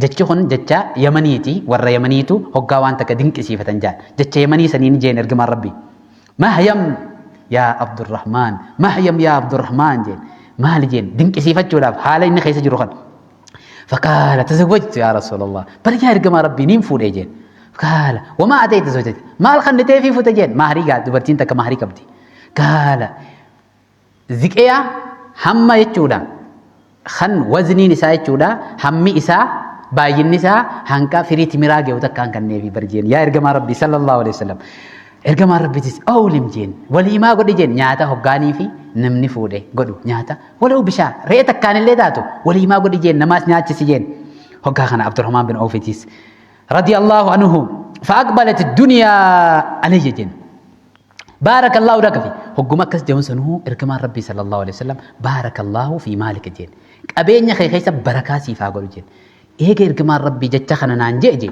Jechi kun jecha Yamaniiti warra Yamaniitu hoggaa waan takka dinqisiifatan jaan. Jecha Yamanii saniin jeen ergamaan Rabbii. Mahyam yaa Abdurrahmaan Mahyam yaa Abdurrahmaan jeen maali jeen dinqisiifachuudhaaf haala inni keessa jiru kana. فقال تزوجت يا رسول الله بل يا إرجما ربي نين فودي جين قال وما أتيت زوجتي مال خنتي في فوت جين مهري قال دبرتين تك مهري كبدي قال زكيا هم يچودا خن وزني نساء يچودا همي إسا باين نساء هنكا فري تمرا جيو تكان كني في برجين يا إرجما ربي صلى الله عليه وسلم Ergamaan Rabbiitis awlim jeen waliimaa godhi jeen nyaata hoggaanii fi namni fuudhe godhu nyaata walau bishaa re'ee takkaan illee taatu waliimaa godhi jeen namaas nyaachisi jeen hoggaa kana Abdurrahmaan bin Awfitis radiyallahu anhu fa'aqbalat duniyaa alayya jeen baarakallahu laka fi hogguma akkas jedhuun sanuu ergamaan Rabbii sallallahu alaihi wasallam baarakallahu fi maalika jeen qabeenya kee keessa barakaa siif haa godhu jeen Eega ergamaan Rabbii jecha kana naan je'e je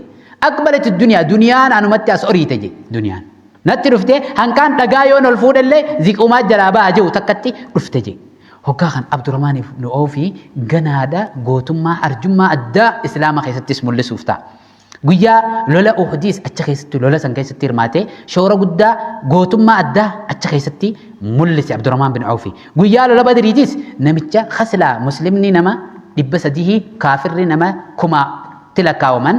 aqbalati duniyaa duniyaan anumatti as oriite je duniyaan natti dhufte hanqaan dhagaa yoon ol fuudhellee ziqumaa jalaa ba'a je'u takkatti dhufte je hoggaa kan Abdurrahmaan ibn Awfi ganaadha gootummaa arjummaa addaa Islaama keessattis mul'isuuf ta'a. Guyyaa lola Uhudiis achi keessatti lola san keessatti hirmaatee shoora guddaa gootummaa addaa achi keessatti mul'ise Abdurrahmaan bin Awfi. Guyyaa lola Badriitis namicha khaslaa muslimni nama 300 kaafirri nama kumaatti lakkaawaman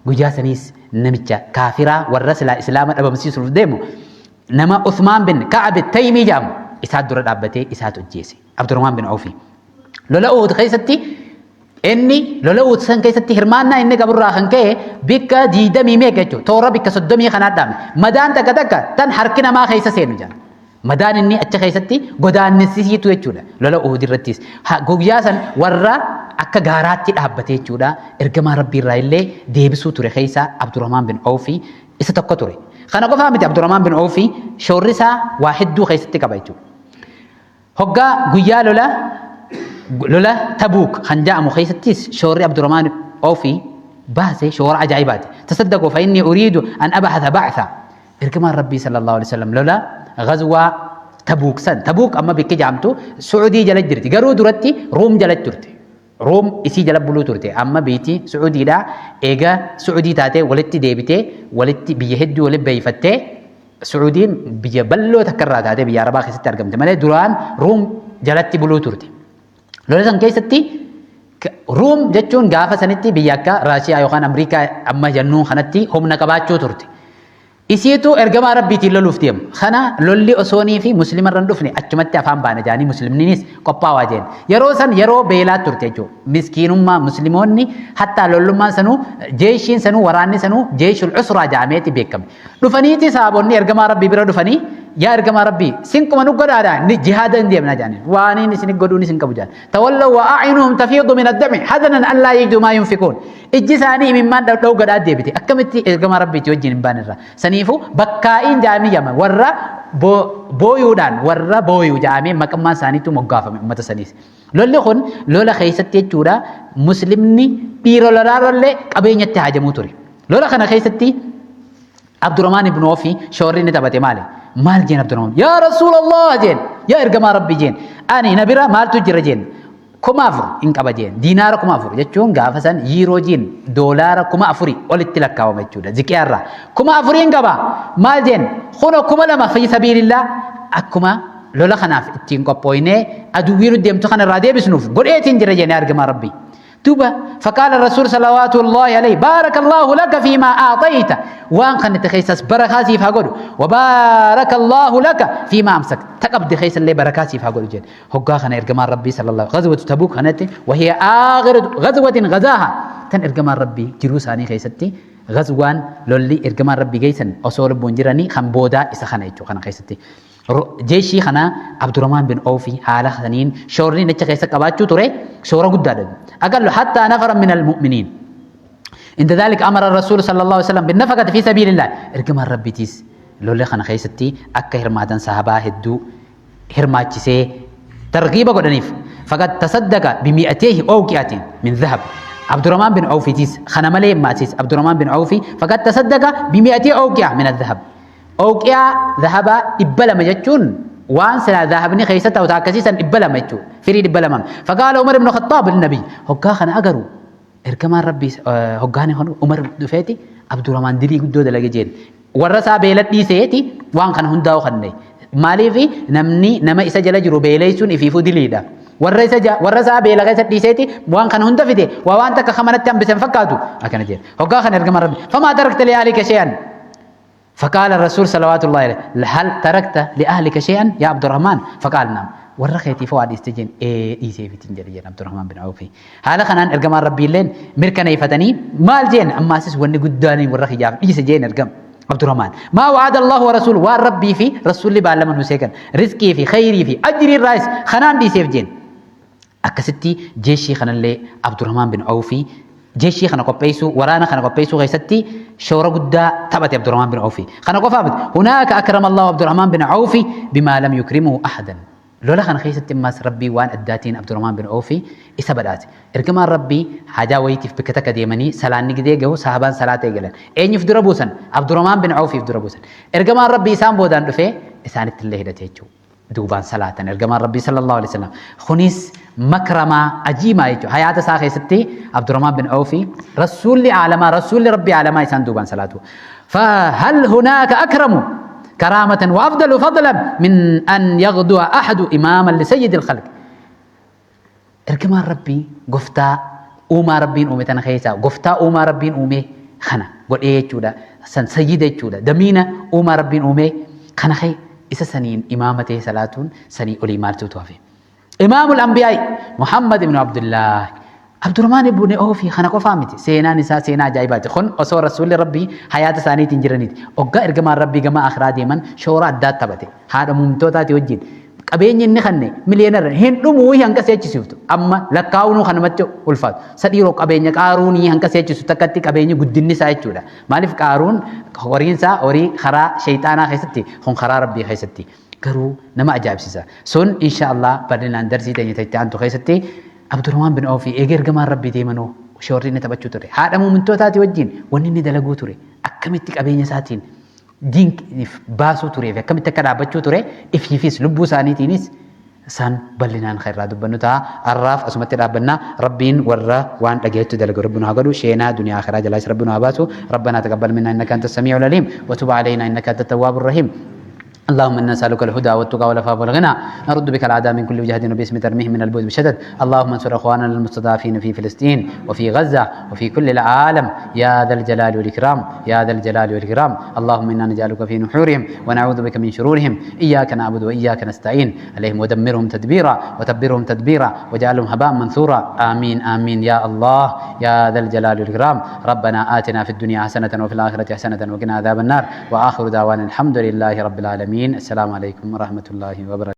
guyyaa saniis namicha kaafiraa warra silaa islaama dhabamsiisuuf deemu nama Uthmaan bin Ka'ab Taymii jedhamu isaa dura dhaabbatee isaatu ajjeese Abdurrahmaan bin Awfi. Lola Uhud keessatti inni lola Uhud san keessatti hirmaannaa inni qaburraa kan ka'e bikka diidamii meeqa jechuudha toora bikka soddomii kanaa dhaabne madaan takka takka tan harki namaa keessa seenu jedha. Madaan inni achi keessatti godaannisiitu jechuudha. Lola Uhud irrattis. Guyyaa san warra akka gaaraatti dhaabbate jechuudha. Ergamaa Rabbii irraa illee deebisuu ture keessaa Abdurrahmaan bin Awfi isa tokko ture. Kana qofaa miti Abdurrahmaan bin Awfi shoorri isaa waa hedduu keessatti qaba jechuudha. Hoggaa guyyaa lola lola Tabuuk kan jedhamu keessattis shoorri Abdurrahmaan Awfi baase shoora ajaa'ibaati. Tasaddaquu fa inni uriidu an abahatha ba'tha. Ergamaan Rabbii sallallahu alaihi wasallam lola ghazwaa Tabuuk san Tabuuk amma bikki jedhamtu Su'udii jala jirti garuu duratti Ruum jala turte. Ruum isii jala buluu turte amma biiti Su'udiidha eega Su'udii taatee walitti deebitee walitti biyya hedduu walitti beeyfattee Su'udiin biyya bal'oo takka irraa taatee biyya Arabaa keessatti argamte malee duraan Ruum jalatti buluu turte. Lola san keessatti Ruum jechuun gaafa sanitti biyya akka Raashiyaa yookaan Amriikaa amma jennuun kanatti humna qabaachuu turte. Isiitu ergamaa Rabbiitiin loluuf deemu. Kana lolli osoonii fi muslima irra hin dhufne achumatti afaan baana jaanii muslimninis qophaawaa jeen. Yeroo san yeroo beelaa turte jechuudha. Miskiinummaa muslimoonni hattaa lollummaan sanuu jeeshiin sanuu waraanni sanuu jeeshul usraa jaameeti beekame. Dhufaniiti sahaabonni ergamaa Rabbii bira dhufanii yaa ergamaa Rabbii sinquma nu godhaadha ni jihaada hin deemna jaaniin. Waaniin isin godhuun isin qabu jaan. Tawallaw wa a'yunuhum tafiidu min ad-dami hazanan allaa yajidu maa yunfiquun. Ijji isaanii imimmaan dhadha'uu gadhaa deebite. Akkamitti ergamaa Rabbiitti wajjin hin baane irraa. Saniifuu bakkaa'iin jaamii jedhama. Warra booyuudhaan warra booyu jedhamee maqummaan isaaniitu moggaafame uummata saniis. Lolli kun lola keessatti jechuudha muslimni dhiira lolaarrallee qabeenyatti haajamuu ture. Lola kana keessatti Abdurrahmaan ibn Awfi shoorri inni taphate maali? Maal jeen Abdurrahmaan? Yaa Rasuulallah jeen! Yaa ergamaa Rabbii jeen! Ani na bira maaltu jira jeen? 4000 hin qaba jeen. Diinaara 4000 jechuun gaafa san yiiroo jeen doolaara 4000 olitti lakkaawama jechuudha. Ziqiyaarraa. 4000 hin qaba. Maal jeen? Kuno 2000 fi sabiilillah akkuma lola kanaaf ittiin qophooynee aduwwii nu deemtu kana irraa deebisnuuf godheetiin jira jeen yaa ergamaa Rabbii. Duuba faqaala rasuul salawaatullaahi alayhi baarakallaahu laka fiimaa aaxayta waan kannite keessas barakaa siif haa godhu wa baarakallaahu laka fiimaa amsakta ta qabde keessallee barakaa siif haa godhu jedhe hoggaa kana ergamaan rabbii sallallahu ghazwatu tabuuk kanatti wahiya aakhiru ghazwatin ghazaaha tan ergamaan rabbii jiruu isaanii keessatti ghazwaan lolli ergamaan rabbii geessan osoo lubbuun jiranii kan boodaa isa kana jechuu kana keessatti Jeeshii kana Abdurrahmaan bin Awfi haala saniin shoorri inni achi keessa qabaachuu ture shoora guddaadha. Aqallu hattaa nafara min al-mu'miniin. Inda dhaalika amara Rasuul sallallahu alaihi wasallam binnafaqati fi sabiilillah. Ergamaan Rabbiitiis lola kana keessatti akka hirmaatan sahabaa hedduu Hirmaachisee targiiba godhaniif. Faqad tasaddaqa bimi'ateehi ooqiyatin min dhahab. Abdurrahmaan bin Awfiitis kana malee maasis Abdurrahmaan bin Awfi faqad tasaddaqa bimi'atee ooqiya min dhahab. Ooqiyaa dhahabaa 200 jechuun waan silaa dhahabni keessa ta'u akkasiisan 200 jechuudha. Firii 200. Faqaala Umar ibn Khattaab linnabi hoggaa kana agaru ergamaan Rabbii hoggaan Umar dhufeeti Abdurrahmaan dilii guddoo dalage jeen. Warra isaa beela dhiiseeti waan kana hundaa'u kanne. Maaliif namni nama isa jala jiru beeleessuun ifiifuu diliidha. Warra isa warra isaa beela keessa dhiiseeti waan kana hunda fide waa waan takka kamanatti hambise hin fakkaatu akkana jedhe. Hoggaa kana ergamaan Rabbii famaa tarakta li ahlika shay'an. فقال الرسول صلوات الله عليه هل تركت لأهلك شيئا يا عبد الرحمن؟ فقال نعم. Warra keetiif waa dhiiste jeen ee dhiiseefitiin jedhe jeen Abdurrahmaan bin Awfi. Haala kanaan ergamaan Rabbii illeen mirkaneeffatanii maal jeen ammaasis wanni guddaan warra kiyyaaf dhiise jeen ergam Abdurrahmaan. Maa wa'ada Allahu wa rasuulu waan Rabbii fi rasuulli baallama nu seekan rizqii fi khayrii fi ajrii irraayis kanaan dhiiseef jeen. Akkasitti jeeshii kanallee Abdurrahmaan bin Awfi jeeshii kana qopheessuu waraana kana qopheessuu keessatti shoora guddaa taphate Abdurrahmaan bin Awfi. Kana qofaa miti. Hunaaka akrama Allahu Abdurrahmaan bin Awfi bimaa lam yukrimuhu ahadan. Lola kana keessatti ammas Rabbii waan addaatiin Abdurrahmaan bin Awfi isa badhaase. Ergamaan Rabbii haajaa wayiitiif bakka takka deemanii salaanni gidee gahu sahabaan salaata eegalan. Eenyuuf dura buusan? Abdurrahmaan bin Awfiif dura buusan. Ergamaan Rabbii isaan boodaan dhufee isaanitti illee hidhate jechuudha. Duubaan salaatan ergamaan Rabbii sallallahu alaihi wasallam. Kunis makramaa ajiimaa jechuudha. Hayaata isaa keessatti Abdurrahmaan bin Awfi rasuulli aalamaa rasuulli Rabbii aalamaa isaan duubaan salaatu. فهل هناك أكرم كرامة وأفضل فضلا من أن يغدو أحد إماما لسيد الخلق؟ Ergamaan Rabbii goftaa uumaa Rabbiin uume tana keessaa goftaa uumaa Rabbiin uume kana godhee jechuudha. San sayyida jechuudha. Damiina uumaa Rabbiin uume kana kee isa saniin imaama ta'ee salaatuun sanii olii maaltu hafe? Imaamul Anbiyaa'i Muhammad ibn Abdullah. Abdurrahmaan ibn Awfi kana qofaa miti. Seenaan isaa seenaa ajaa'ibaati. Kun osoo rasuulli Rabbii hayaata isaaniitiin jiraniiti. Oggaa ergamaan Rabbii gama akhiraa deeman shoora addaa taphate. Haadha muumtootaati wajjin. Qabeenyi inni kanne miliyeenarra hin dhumuu hanga seechisiiftu. Amma lakkaa'uunuu kanamatti ulfaatu. Sadhiiroo qabeenya qaaruunii hanga seechisu takkatti qabeenyi guddinni isaa jechuudha. Maaliif qaaruun horiin isaa horii karaa sheeyxaanaa keessatti kun karaa Rabbii keessatti. Garuu nama ajaa'ibsiisa. Sun insha Allah bal'inaan darsii teenya itti aantu keessatti Abdurrahmaan bin Awfi eega ergamaan Rabbii deemanoo shoorri inni taphachuu ture. Haadha muumintootaati wajjin wanni inni dalaguu ture akkamitti qabeenya isaatiin diinqiif baasuu turee fi akkamitti akka dhaabbachuu ture ifiifis lubbuu isaaniitiinis isaan bal'inaan kan irraa dubbannu ta'a. Har'aaf asumatti dhaabbanna. Rabbiin warra waan dhageettu dalagu Rabbi nu haa godhu. Sheenaa duniyaa akhiraa jalaas Rabbi nu haa baasu. Rabbanaa taqabbal minna innaka anta samii'ul aliim wa tub alaynaa innaka anta tawwaabur rahiim. اللهم انا نسالك الهدى والتقى والعفاف والغنى، نرد بك الاعداء من كل وجهه وباسم ترميهم من البؤس بشدد. اللهم انصر اخواننا المستضعفين في فلسطين وفي غزه وفي كل العالم يا ذا الجلال والاكرام، يا ذا الجلال والاكرام. اللهم انا نجعلك في نحورهم ونعوذ بك من شرورهم. اياك نعبد واياك نستعين. عليهم ودمرهم تدبيرا وتبرهم تدبيرا واجعلهم هباء منثورا. امين امين يا الله يا ذا الجلال والاكرام. ربنا اتنا في الدنيا حسنه وفي الاخره حسنه وقنا عذاب النار. واخر دعوانا الحمد لله رب العالمين. السلام عليكم ورحمه الله وبركاته.